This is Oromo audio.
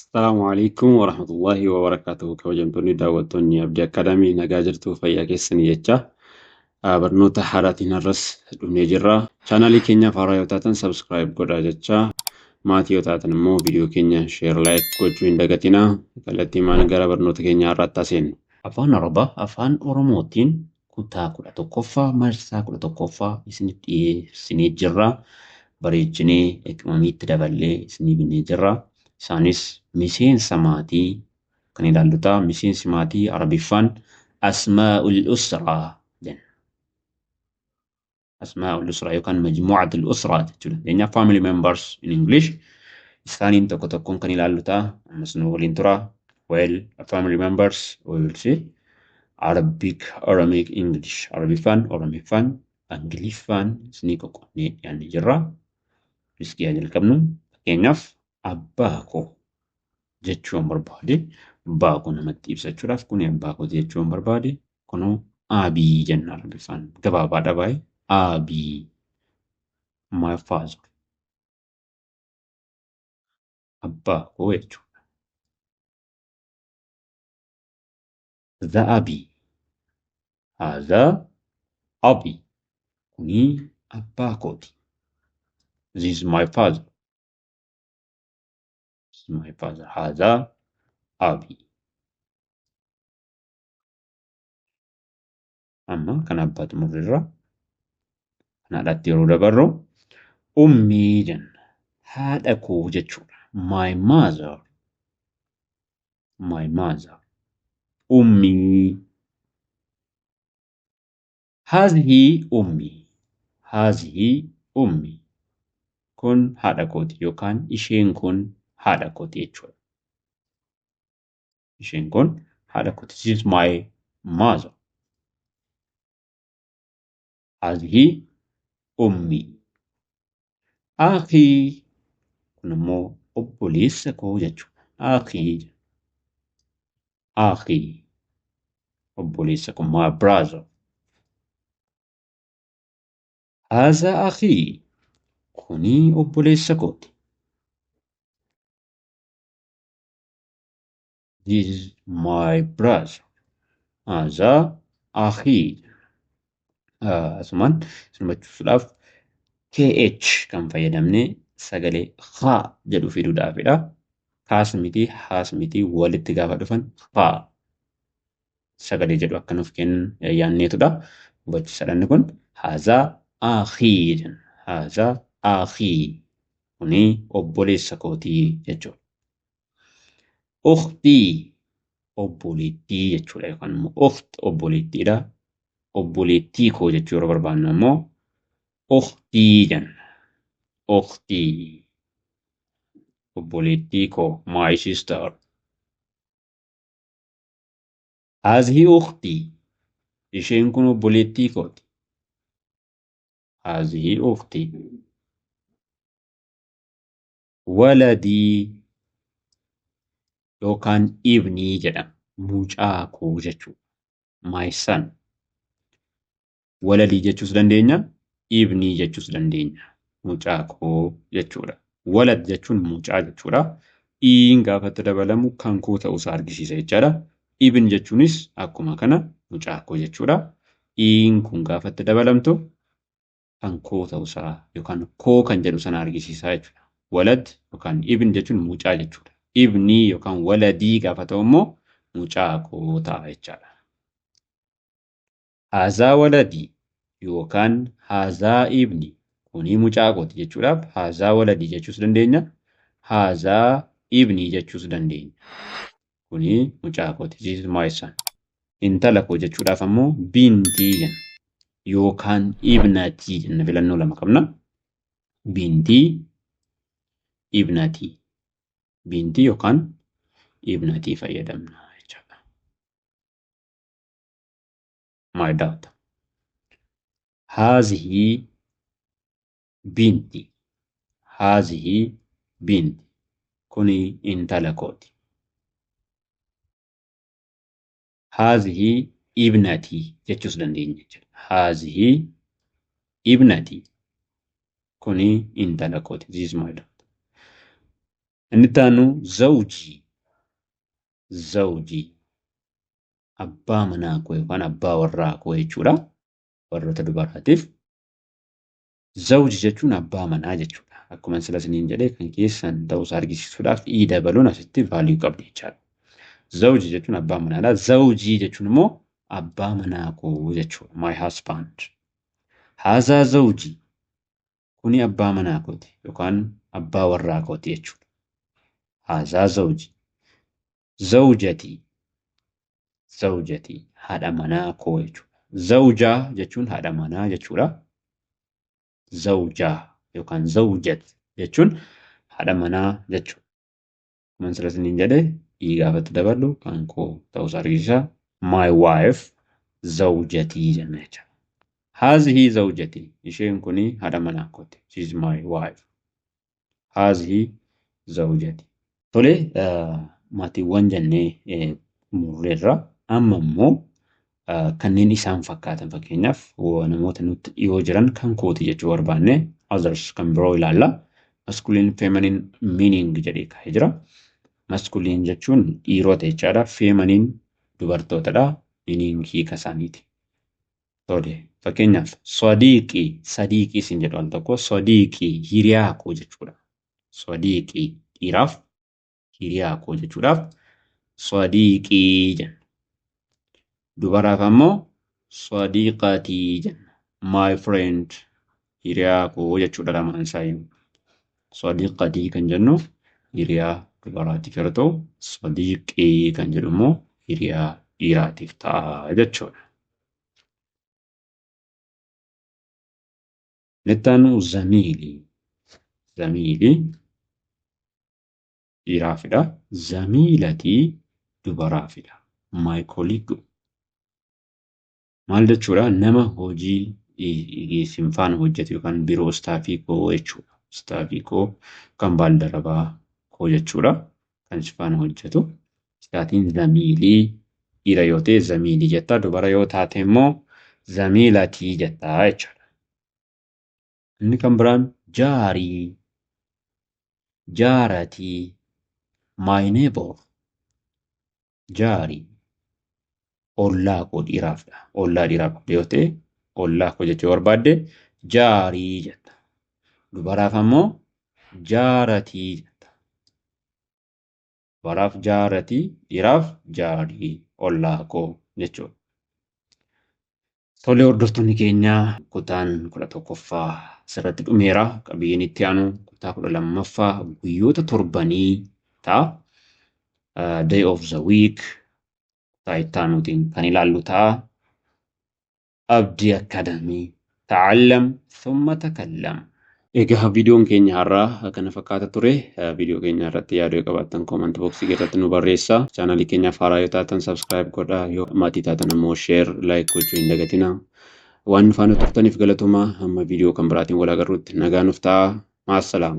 Assalaamu alaikum warahmatullahi wabarakatuh. Kabajamtoonni daawwattoonni Abdii Akaadaamii, nagaa jirtu, fayyaa keessanii jecha barnoota haaraatiin har'as dhufnee jirra. Chaanaalii keenyaaf haaraa yoo taatan subscribe godhaa jecha, maatii yoo taatan immoo viidiyoo keenya share, like gochuu hin dagatinaa. Kallattii maan gara barnoota keenya har'aatti seennu. Afaan Arabaa Afaan Oromootiin kutaa 11ffaa marsaa 11ffaa isiniif dhiyeessinee jirra. Bareechinee eqmamiitti daballee isinii binnee jirra. Isaanis miseensa maatii kan ilaallu ta'a. Miseensi maatii Arabiffaan asmaa'ul usraa jenna. Asmaa'ul usraa yookaan majmuu'atul usraa jechuu dandeenya. Family members in English. Isaaniin tokko tokkoon kan ilaallu ta'a. Ammas nu waliin tura. Well, family members, we will see. Arabic, Aramaic, English. Arabiffaan, Oromiffaan, Ingiliffaan isinii qoqqoodnee dhiyaannee jirra. Riskii haa jalqabnu. Fakkeenyaaf, abbaa koo jechuu yoon barbaade, abbaa koo namatti ibsachuudhaaf, kuni abbaa kooti jechuu yoon barbaade, kunoo aabii jenna Arabiffaan. Gabaabaadha baay'ee. Aabii. My father. Abbaa koo jechuudha. The abii. Haadha abii. Kuni abbaa kooti. This is my father. This is my father. Haadha abii. Amma kan abbaa xumurreerra. Kan haadhaatti yeroo dabarru ummii jenna. Haadha koo jechuudha. My mother. My mother. Ummii. Haazihii ummii. Haazihii ummii. Kun haadha kooti yookaan isheen kun haadha kooti jechuudha. Isheen kun haadha kooti. This is my mother. Haazihii ummii. Akhii, kun immoo obboleessa koo jechuudha. Akhii. Akhii. Obboleessa koo, my brother. Haazaa akhii. Kuni obboleessa kooti. This is my brother. Haazaa akhii. Asumaan isin hubachiisuudhaaf, KH kan fayyadamne sagalee H jedhu fiduudhaafidha. Kaas miti, haas miti, walitti gaafa dhufan H sagalee jedhu akka nuuf kennu yaanneetudha. Hubachiisadha inni kun. Haazaa akhii jenna. Haazaa akhii. Kuni obboleessa kootii jechuudha. Ukhtii, obboleettii jechuudha, yookaan immoo ukht obboleettiidha. Obboleettii koo jechuu yeroo barbaannu ammoo ukhtii jenna. Ukhtii, obboleettii koo, my sister. Haazihii ukhtii, isheen kun obboleettii kooti. Haazihii ukhtii. Waladii yookaan ibnii jedhama. Mucaa koo jechuudha. My son. Waladii jechuus dandeenya, ibnii jechuus dandeenya. Mucaa koo jechuudha. Walad jechuun mucaa jechuudha. Iin gaafa itti dabalamu kan koo ta'uusaa argisiisa jechaadha. Ibn jechuunis akkuma kana mucaa koo jechuudha. Iin kun gaafa itti dabalamtu kan koo ta'uusaa yookaan koo kan jedhu sana argisiisaa jechuudha. Walad yookaan ibn jechuun mucaa jechuudha. Ibnii yookaan waladii gaafa ta'u immoo mucaa koo ta'a jechaadha. Haazaa waladii yookaan haazaa ibni, kunii mucaa kooti jechuudhaaf haazaa waladii jechuus dandeenya. Haazaa ibnii jechuus dandeenya. Kunii mucaa kooti. This is my son. Intala koo jechuudhaaf ammoo bintii jenna. Yookaan ibnatii jenna, filannoo lama qabna. Bintii, ibnatii. Bintii yookaan ibnatii fayyadamna jechaadha. My daughter. Haazihii binti. Haazihii binti. Kuni intala kooti. Haazihii ibnatii jechuus dandeenya jechuudha. Haazihii ibnatii. Kuni intala kooti. This is my daughter. Inni itti aanu zawjii. Zawjii abbaa manaa koo yookaan abbaa warraa koo jechuudha. Warroota dubaraatiif. Zawji jechuun abbaa manaa jechuudha. Akkuma sila isiniin jedhee kan keessan ta'uusaa argisiisuudhaaf i dabaluun asitti value qabdi jechaadha. Zawji jechuun abbaa manaadha. Zawjii jechuun immoo abbaa manaa koo jechuudha. My husband. Haazaa zawjii. Kuni abbaa manaa kooti yookaan abbaa warraa kooti jechuudha. Haazaa zawjii. Zawjatii. Zawjatii haadha manaa koo jechuudha. Zawjaa jechuun haadha manaa jechuudha. Zawjaa yookaan zawjat jechuun haadha manaa jechuudha. Akkuma sila isiniin jedhe i gaafatti daballu kan koo ta'uusaa argisiisa. My wife zawjatii jenna jechuudha. Haazihii zawjatii isheen kuni haadha manaa kooti. She is my wife. Haazihii zawjatii. Tole, maatiiwwan jennee xumurreerra. Amma immoo kanneen isaan fakkaatan, fakkeenyaaf namoota nutti dhiyoo jiran kan kooti jechuu barbaanne, others kan biroo ilaalla. Masculine, feminine meaning jedhee kaa'ee jira. Masculine jechuun dhiirota jechaadha. Feminine dubartootadha. Meaning hiika isaaniiti. Tole, fakkeenyaaf sadiiqii, sadiiqii isin jedhu al tokko, sadiiqii hiriyaa koo jechuudha. Sadiiqii dhiiraaf hiriyaa koo jechuudhaaf sadiiqii jenna. Dubaraaf ammoo sadiiqatii jenna. My friend, hiriyaa koo jechuudha lamaan isaayyuu. Sadiiqatii kan jennu hiriyaa dubaraatiif yeroo ta'u, sadiiqii kan jedhu immoo hiriyaa dhiiraatiif ta'a jechuudha. Itti aanu zamiilii. Zamiilii dhiiraafidha. Zamiilatii dubaraafidha. My colleague. Maal jechuudha? Nama hojii isin faana hojjetu yookaan biroo staffii koo jechuudha. Staffii koo kan baaldarabaa koo jechuudha. Kan si faana hojjetu. Isaatiin zamiilii dhiira yoo ta'e zamiilii jetta. Dubara yoo taate immoo zamiilatii jetta jechuudha. Inni kan biraan jaarii, jaaratii, my neighbor, jaarii ollaa koo dhiiraafdha. Ollaa dhiiraa qabda yoo ta'e ollaa koo jechuu barbaadde jaarii jetta. Dubaraaf ammoo jaaratii jetta. Dubaraaf jaaratii, dhiiraaf jaarii, ollaa koo jechuudha. Tole, hordoftoonni keenya, kutaan 11ffaa asirratti dhumeera. Qabiyyeen itti aanu kutaa 12ffaa guyyoota torbanii ta'a. Day of the week kutaa itti aanuutiin kan ilaallu ta'a. Abdii Academy, ta'allam thumma takallam. Egaa viidiyoon keenya har'aa kana fakkaata ture. Viidiyoo keenya irratti yaada yoo qabaattan comment boxii irratti nu barreessaa. Chaanalii keenyaaf haaraa yoo taatan subscribe godhaa. Yoo maatii taatan ammoo share, like gochuu hin dagatinaa. Waan nu faana turtaniif galatoomaa. Hamma viidiyoo kan biraatiin wal agarruutti nagaa nuuf ta'a. Maassalaama.